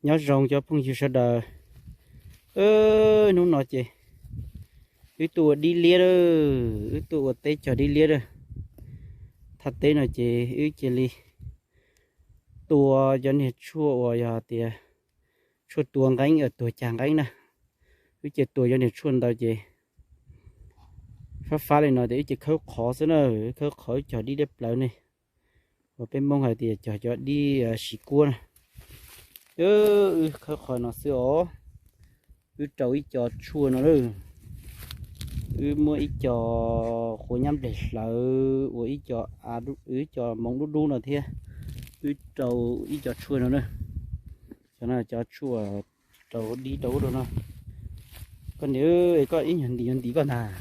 Nyob zoo cov phooj ywg sawv daws. Hnub no ces wb tuaj ua dib liab lawm, wb tuaj ua teb cog dib liab lawm. Thaj teb no ces wb cia li tua cov niag tshuaj uas yog tias tshuaj tua nqeeb, tuag cag nqeeb na. Wb cia tua cov niag tshuaj ntawd ces fab fab li no tias wb cia khawb qhov xwb na, khawb qhov wb cog dib liab plawv ne, uas peb Hmoob hais tias cog cov dib siv kuab na. Wb khawb qhov no xwb os. Wb rau ib co tshuaj no lawm. Wb muab ib co quav nyab nplej hlawv ua ib co, ib co moov dub dub no thiab. Wb rau ib co tshuaj no na. Cov no cov tshuaj rau dib rau ub rau no. Koj niam, koj ib nyuag ntim yuav ntim koj ntag.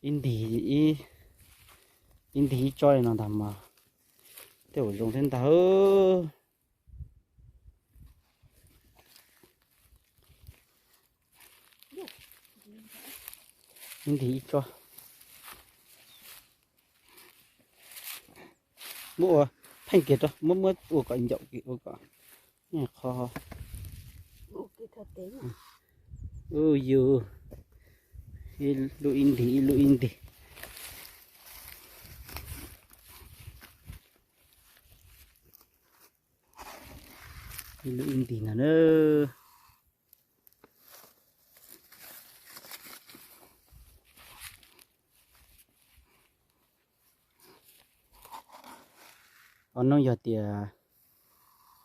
Ib ntim, ib ntim ib tsob li no ntag mas tej zaum zoo thiab ntag. Ib ntim ib tsob. Muab ua pheej kiag rau, muab muab ua kom ncaum kiag ua kom qhov. Ub yus, ib lub ib ntim ib lub ib ntim. Ib lub ib ntim no na. Ob hnub yog tias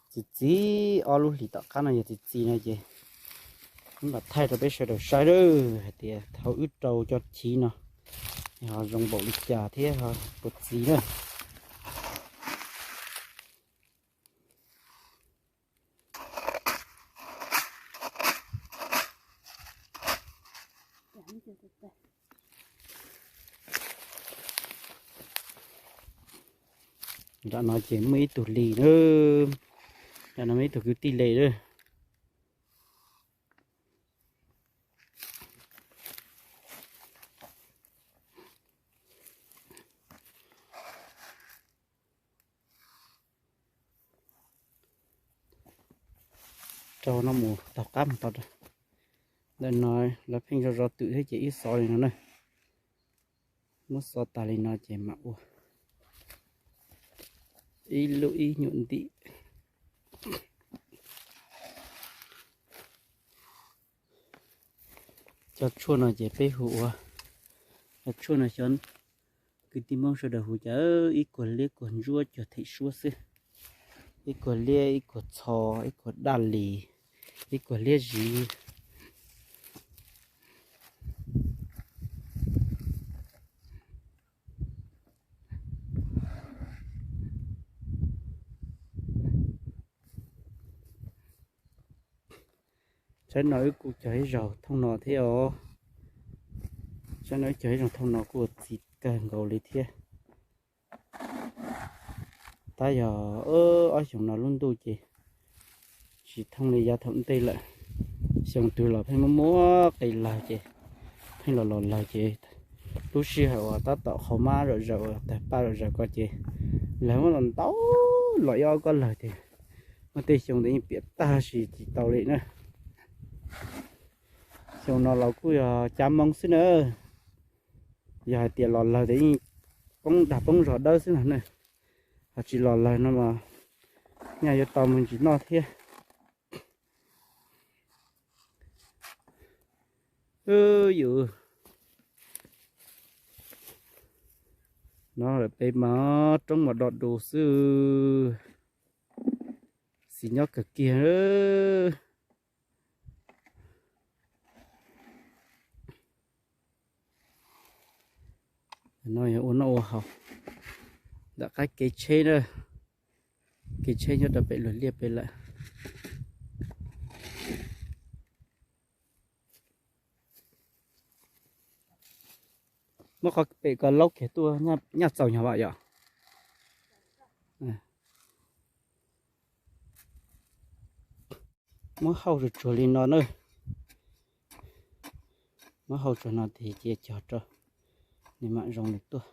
txi txiv, ob lub hlis tom qab no yog txi txiv no ces wb mam thaij rau peb sawv daws saib lawm hais tias thaum wb rau cov chiv no ho zoo npaum li cas thiab ho puas txiv na. Nram no ces muaj ib tug li na, nram no muaj ib tug kwv tij li lawm. Rau no mus taug qab mus tau rau ntawm no, lawv pheej zov zov twm thiab ces ib xov li no na. Muab xov tas li no ces mam ua ib lub ib nyuam ntim. Cov tshuaj no ces peb hu ua, cov tshuaj no xyov kwv tij Hmoob sawv daws hu cas, ib kuag liab kuag ntsuab cuag them suab xwb. Ib kuag liab, ib kuag txho, ib kuag daj lis, ib kuag liab ziv. Tsaib no wb kuj cog ib zaug thooj no thiab os. Tsaib no wb cog ib zaug thooj no kuj txi kawg nkaus li thiab. Tab yog ob xyoos no lub ntuj ces tsis thooj li yav thaum ntej lawm. Xyoo twg los pheej muab muab qe lawg ces pheej los los lawg ces lub sij hawm uas tab tom qhov mab zom zaws uas tawg paj zom zaws ko ces lawg muab los ntau los ib ob kob lawg tiag. Muaj tej xyoo ntawd yeej piam tag sis tsis tau li na. Xyoo no los kuj yog cab moo xwb na. Yog hais tias los lawg tias yeej poob dag poob zog dawb xwb no na. Ho tsis los lawg no mas nyaj yuav tau me ntsis noj thiab. Yus, no lawm peb mas roob mas do dus xwb, xis nyob kawg kiag. No yog ua noj ua haus ntawm qab kev tsheb na, kev tsheb nyob rau pem luag liaj pem lawm. Muab qhov pem ko laub kiag tuaj, nyaj txaus nyog vam yom. Muab hauj tsuag tsuag li no na. Muab hauj tsuag no ces cia cog rau, nws mam zoo li tuaj.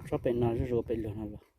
tsob pem no zuj zus ua pem luag no los.